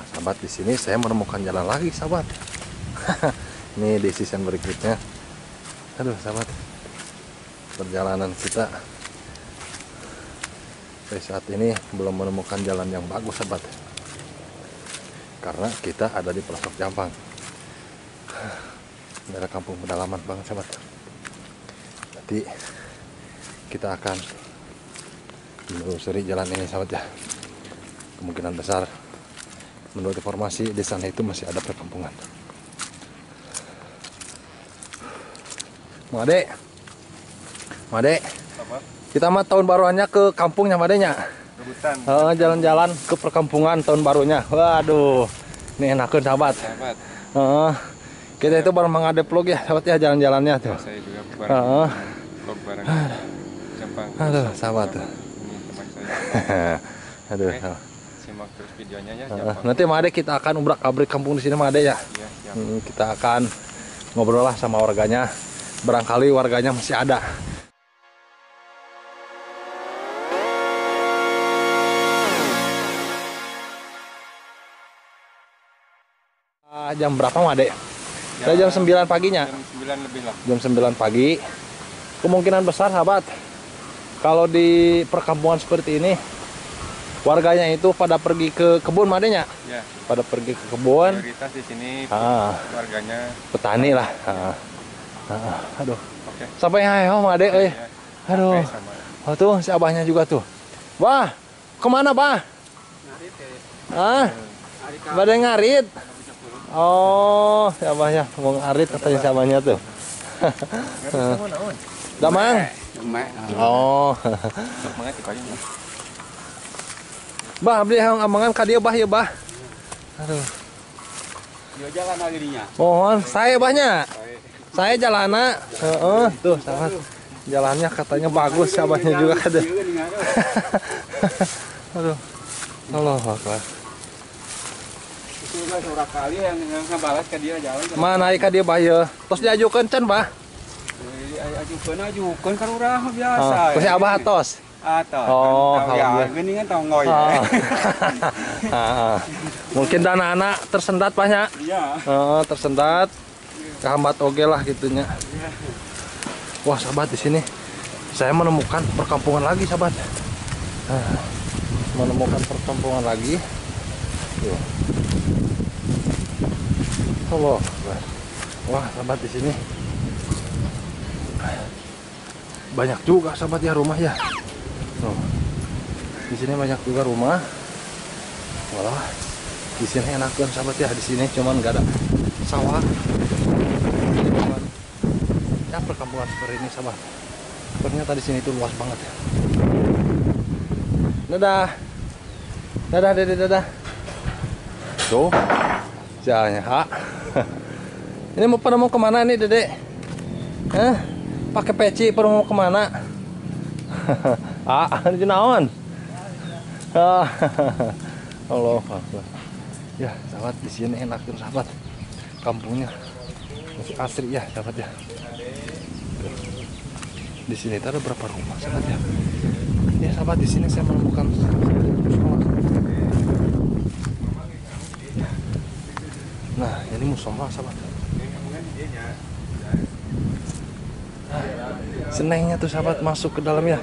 Nah sahabat, di sini saya menemukan jalan lagi sahabat. Ini di season berikutnya. Aduh sahabat, perjalanan kita sampai saat ini belum menemukan jalan yang bagus sahabat, karena kita ada di pelosok Jampang, daerah kampung pedalaman banget sahabat. Nanti kita akan menelusuri jalan ini sahabat ya. Kemungkinan besar menurut informasi di sana itu masih ada perkampungan. Made, Made, kita mah tahun baruannya ke kampungnya Madenya. Jalan-jalan ke perkampungan tahun barunya. Waduh, ini enakan sahabat. Kita itu baru mengadep vlog ya sahabat ya, jalan-jalannya tuh. Saya juga bareng vlog bareng Jampang. Aduh sahabat. Ini teman saya. Aduh. Oke, simak terus videonya ya. Nanti Made kita akan ubrak-abrik kampung di sini Made ya. Iya, siap. Kita akan ngobrol lah sama warganya. Barangkali warganya masih ada. Jam berapa Made? Ya, jam 9 paginya. Jam 9 lebih lah. Jam 9 pagi. Kemungkinan besar sahabat, kalau di perkampungan seperti ini warganya itu pada pergi ke kebun Madenya. Ya. Pada pergi ke kebun. Mayoritas di sini warganya petani lah. Aduh. Oke. Sampai ayo Made euy. Ya. Aduh. Oh tuh si abahnya juga tuh. Wah, kemana Bah? Ngarit ya. Ah. Bade ngarit. Oh, si abahnya mau ngarit katanya si abahnya tuh. Damang. Oh. Bah, abdi hayang amangan ka dieu bah ieu bah. Aduh. Ieu jalan dirinya. Mohon, saya bahnya. Saya jalana. Heeh, tuh sahabat. Jalannya katanya bagus, abahnya juga ada. Aduh. Allahu Akbar. Mana ka dia bah ieu? Tos diajukeun can bah? Ajukeun kan urang biasa. Terus abah tos. Atos. Oh, alhamdulillah. Geuningan tong ngoy. Mungkin dana anak tersendat banyak. Iya. Tersendat. Kehambat oge lah gitunya. Wah, sahabat, di sini saya menemukan perkampungan lagi, sahabat. Menemukan perkampungan lagi. Tuh. Allah. Wah, sahabat, di sini banyak juga sahabat ya rumah ya. Tuh. Di sini banyak juga rumah. Walah, di sini enakan sahabat ya. Di sini cuman nggak ada sawah. Ya, perkampungan seperti ini sahabat. Ternyata di sini itu luas banget ya. Dadah. Dadah, dadah, dadah. Tuh. Jalannya, ha. Ini mau pada mau kemana nih, Dede? Hah? Pakai peci pada mau kemana? Ah, ini naon? Allah Akbar. Ya, sahabat, di sini enak tuh sahabat. Kampungnya masih asri ya, sahabat ya. Di sini ada berapa rumah sahabat ya? Ya sahabat, di sini saya menemukan musola. Nah, ini musola sahabat. Nah, senengnya tuh sahabat masuk ke dalam ya.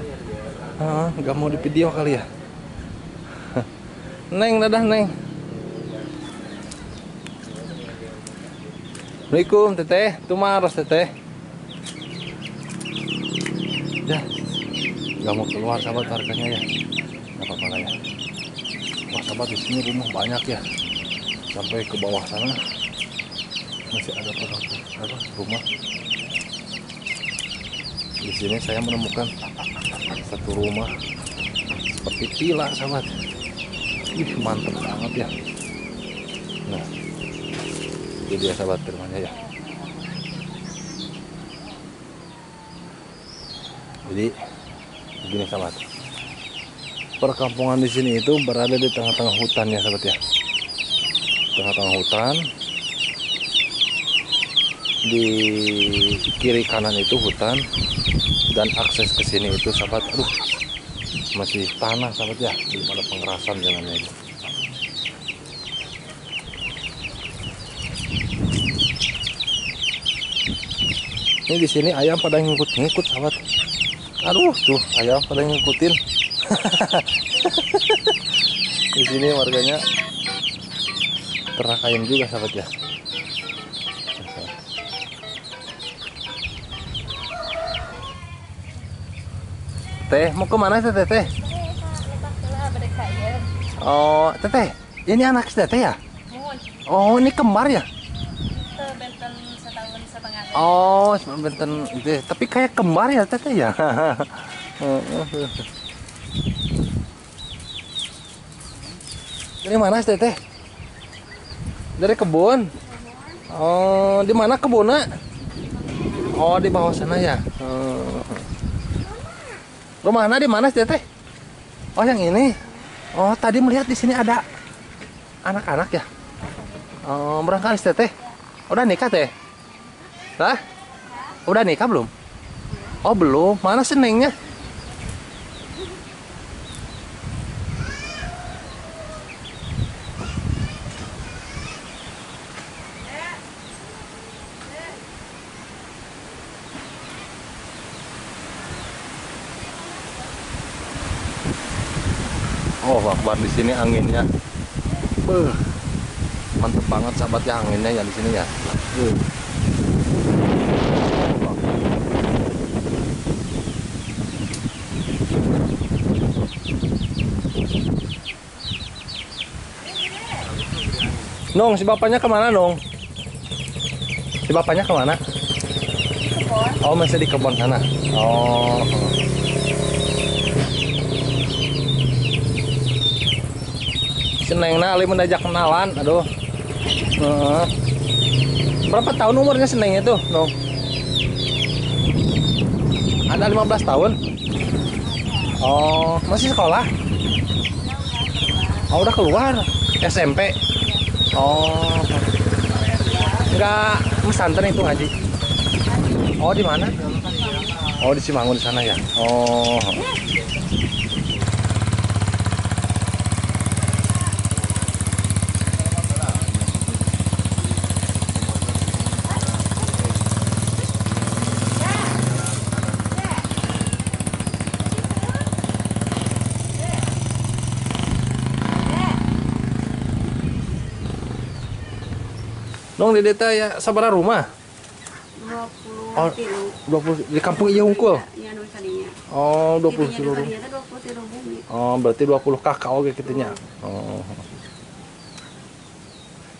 Nggak mau di video kali ya. Neng, dadah Neng. Assalamualaikum teteh, tumaros teteh. Ya, nggak mau keluar sahabat harganya ya. Nggak apa-apa lah ya. Wah sahabat, di sini rumah banyak ya. Sampai ke bawah sana masih ada apa, rumah. Di sini saya menemukan satu rumah seperti pila sahabat. Ih, mantep banget ya. Nah, ini dia sahabat rumahnya ya. Jadi begini sahabat, perkampungan di sini itu berada di tengah-tengah hutan ya sahabat ya. Tengah-tengah hutan. Di kiri kanan itu hutan, dan akses ke sini itu sahabat, aduh, masih tanah sahabat ya, belum ada pengerasan jalannya itu. Ini di sini ayam pada ngikut-ngikut sahabat. Aduh, tuh ayam pada ngikutin. Di sini warganya ternak ayam juga sahabat ya. Teh, mau kemana teh teh? Oh, teteh, ini anak si teteh ya? Oh, ini kembar ya? Benten setahun setengah. Oh, benten itu, tapi kayak kembar ya teteh ya? Dari mana sih teteh? Dari kebun. Oh, di mana kebunnya? Oh, di bawah sana ya. Rumahnya di mana sih teteh? Oh, yang ini. Oh, tadi melihat di sini ada anak-anak ya. Oh, berangkat sih teteh. Udah nikah teh? Hah? Udah nikah belum? Oh, belum. Mana sih nengnya? Oh, Akbar, di sini anginnya. Beuh. Mantep banget sahabat ya anginnya ya di sini ya. Beuh. Nong, si bapaknya kemana, Nong? Si bapaknya kemana? Kebun. Oh, masih di kebun sana. Oh. Si Nengna ali mendajak kenalan, aduh. Berapa tahun umurnya si Neng itu, Nong? Ada 15 tahun? Oh, masih sekolah? Oh, udah keluar. SMP? Oh. Enggak pesantren itu ngaji? Oh, di mana? Oh, di Cimangun di sana ya. Oh. Dong di deta ya sabaraha rumah? 20. Oh, 20 di kampung ieu hungkul. Iya, nu sadinya. Oh, 20 rumah. Oh, berarti 20 kakak oge kitu nya. Oh.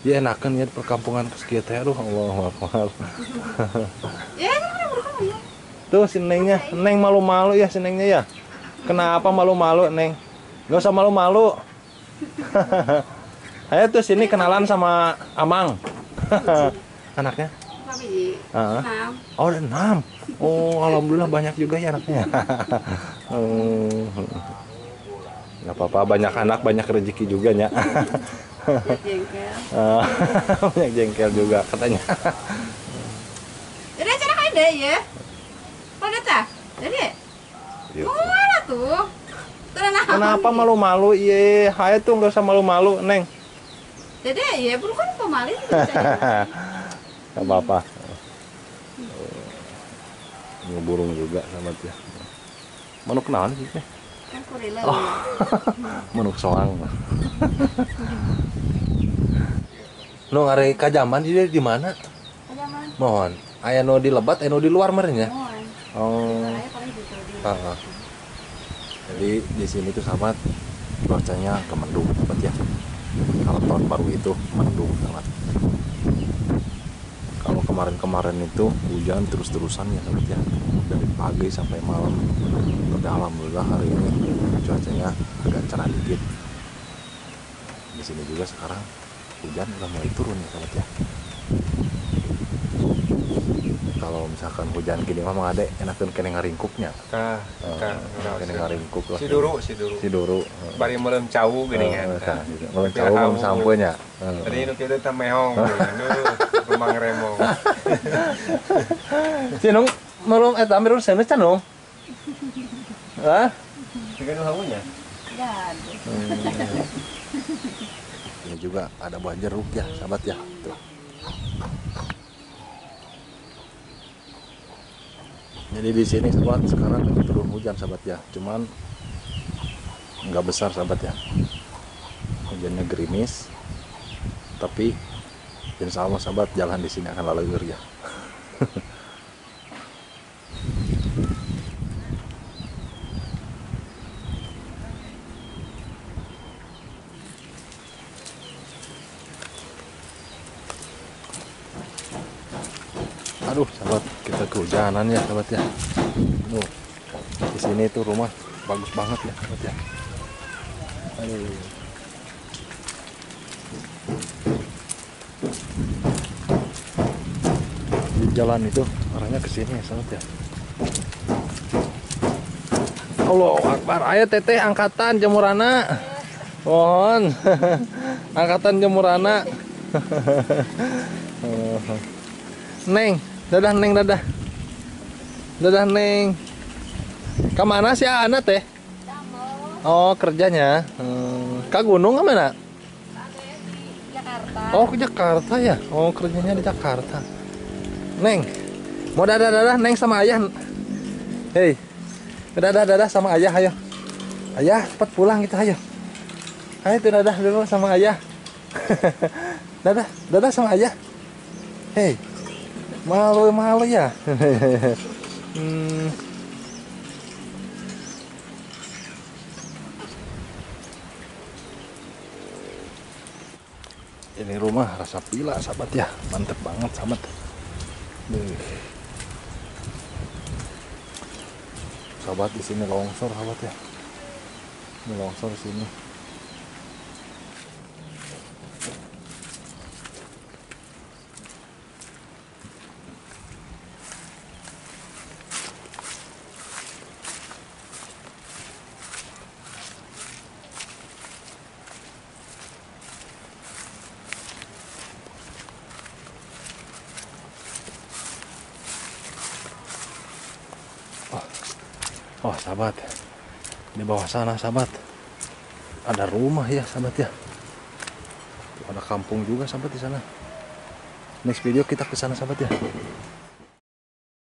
Ya enakan ya di perkampungan kieu teh, aduh Allahu Akbar. Ya, tuh si Nengnya, Neng malu-malu ya si Nengnya ya. Kenapa malu-malu, Neng? Gak usah malu-malu. Ayo tuh sini kenalan sama Amang. Anaknya? 6. Oh, 6. Oh, alhamdulillah banyak juga ya anaknya. Nggak apa-apa, banyak anak, banyak rezeki juga ya. Banyak jengkel. Banyak jengkel juga katanya. Jadi cara kayak deh ya. Pada tah? Jadi. Mana tuh? Kenapa malu-malu? Iya, hai tuh nggak usah malu-malu, Neng. Dede, ya bukan pemaling. Gak apa-apa. Ini burung juga sahabat ya. Manuk kenalan sih teh? Kan kurila. Oh. Manuk soang. Nu ngare kajaman di di mana? Kajaman. Mohon. Aya nu di lebat, aya nu di luar meureun ya? Mohon. Oh. Heeh. Jadi di sini tuh sahabat cuacanya kemendung sahabat ya. Kalau tahun baru itu mendung sangat. Kalau kemarin-kemarin itu hujan terus-terusan ya sahabat ya, dari pagi sampai malam. Tapi alhamdulillah hari ini cuacanya agak cerah dikit. Di sini juga sekarang hujan udah mulai turun ya sahabat ya. Kalau misalkan hujan gini mah Mang Ade enakeun kene ngaringkuknya. Tah, kene ngaringkuk lah. Si duru, si duru. Si duru. Bari meuleum cau geuning kan. Tah, gitu. Meuleum cau meuleum sampeun nya. Tadi nu kieu teh mehong aduh, rumah ngeremong. Si nung meuleum eta meuleum seuneu can nung. Hah? Tiga nu hamunya? Ya. Ini juga ada buah jeruk ya, sahabat ya. Tuh. Jadi di sini sahabat sekarang lagi turun hujan sahabat ya, cuman nggak besar sahabat ya, hujannya gerimis, tapi insya Allah sahabat jalan di sini akan laleur ya. Aduh sahabat, kita kehujanan ya sahabat ya. Tuh, di sini tuh rumah bagus banget ya sahabat ya. Aduh. Di jalan itu arahnya ke sini ya sahabat ya. Allahu Akbar, ayo teteh angkatan jemurana. Mohon. Angkatan jemurana. Neng, dadah Neng, dadah. Dadah Neng. Kemana sih Ana teh? Oh, kerjanya. Ke gunung kemana? Di Jakarta. Oh, ke Jakarta ya. Oh, kerjanya di Jakarta. Neng, mau dadah dadah Neng sama ayah. Hei, dadah dadah sama ayah, ayo. Ayah, cepat pulang kita, ayo. Ayo tuh dadah dulu sama ayah. Dadah, dadah sama ayah. Hei. Malu-malu ya. Ini rumah rasa pila sahabat ya, mantep banget sahabat. Sahabat di sini longsor sahabat ya. Ini longsor sini. Oh sahabat, di bawah sana sahabat ada rumah ya sahabat ya. Ada kampung juga sahabat di sana. Next video kita ke sana sahabat ya.